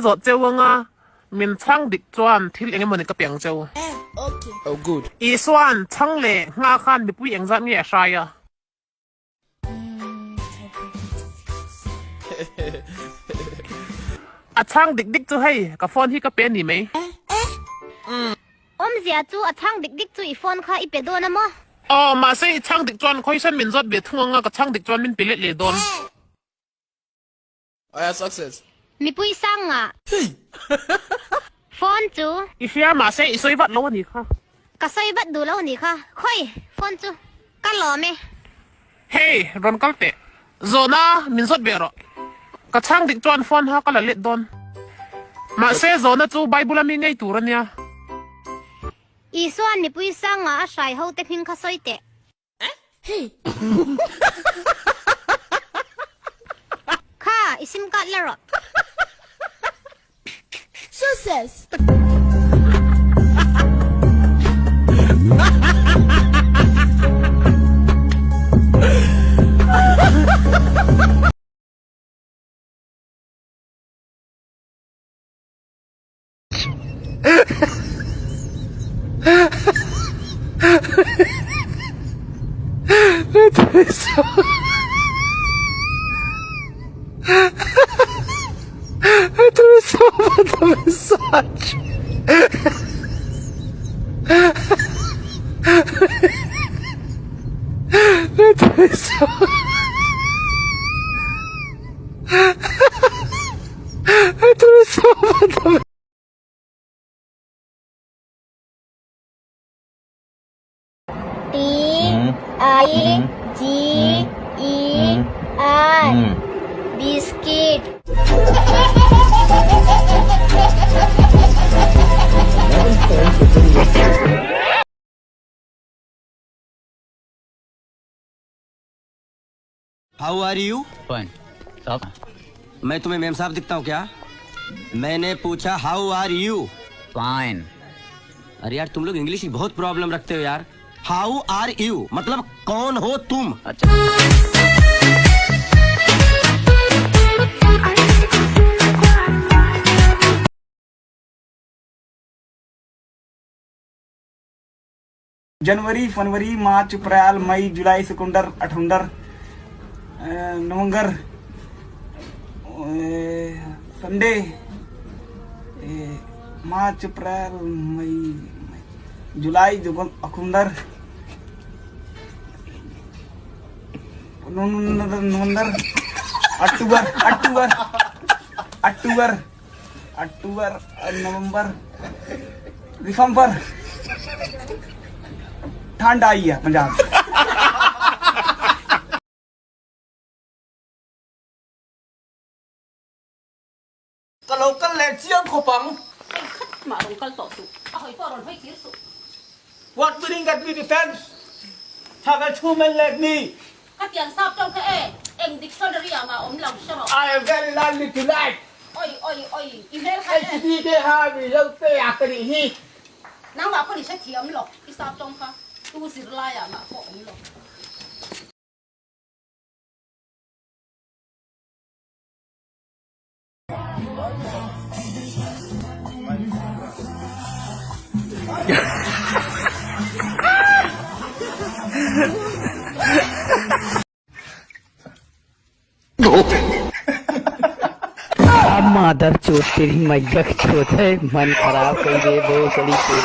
zawh cheu anga min chhang dik chuan thil eng emawni ka pe ang cheu. Isua'n chhang leh ngha khan mipui engzat nge a hrai a? A chhang dik dik chu hei ka phone hi ka pe a ni mai. Awmzia chu a chhang dik dik chu i phone kha i pe dawn a maw? Aw, mahse i chhang dik chuan khawisan min zawt ve thung anga ka chhang dik chuan min pe let leh dawn. Mipui sang ngah. Phone chu. I hria mahse i sawi vat lo a nih kha. Ka sawi vat duh lo a nih kha. Khawi, phone chu ka lawm e. Hey, rawn kal teh. Zawhna min zawt ve rawh. Ka chhang dik chuan phone ha ka la let dawn. Mahse zawhna chu Bible a mi ngei tur a nia. Isua'n mipui sanga a hrai ho te hming kha sawi teh. Kha, i sim card la rawh. Success! T I G E R biscuit. How are you fine साहब मैं तुम्हें ma'am साहब दिखता हूँ क्या मैंने पूछा how are you fine अरे यार तुम लोग इंग्लिश की बहुत प्रॉब्लम रखते हो यार how are you मतलब कौन हो तुम अच्छा January February March April May July सितंबर अठुंडर नवंबर Sunday March April May July अखुंडर नवंबर अक्टूबर अक्टूबर अक्टूबर अक्टूबर नवंबर दिसंबर ठंड आई है Punjab Ka lo kal leh chiang khawp ang. Hei khat mah rawn kal tawh suh, a hawi pawh rawn hawi kir suh. What will get me defense? Tha ka thu men let me. Ka tiang sap tawng kha e, eng dictionary ah mah awm lo hre rawh. I am very lonely tonight. Oi oi oi, i hmel kha e. HB te ha mi lo te a ka nih hi. Nangmah pawh ni hrethiam lo, i sap tawng kha tu zirlai ah mah pawh awm lo. मादर चोत तेरी मैया की चोत है मन खराब कर दे बहुत बड़ी चोत।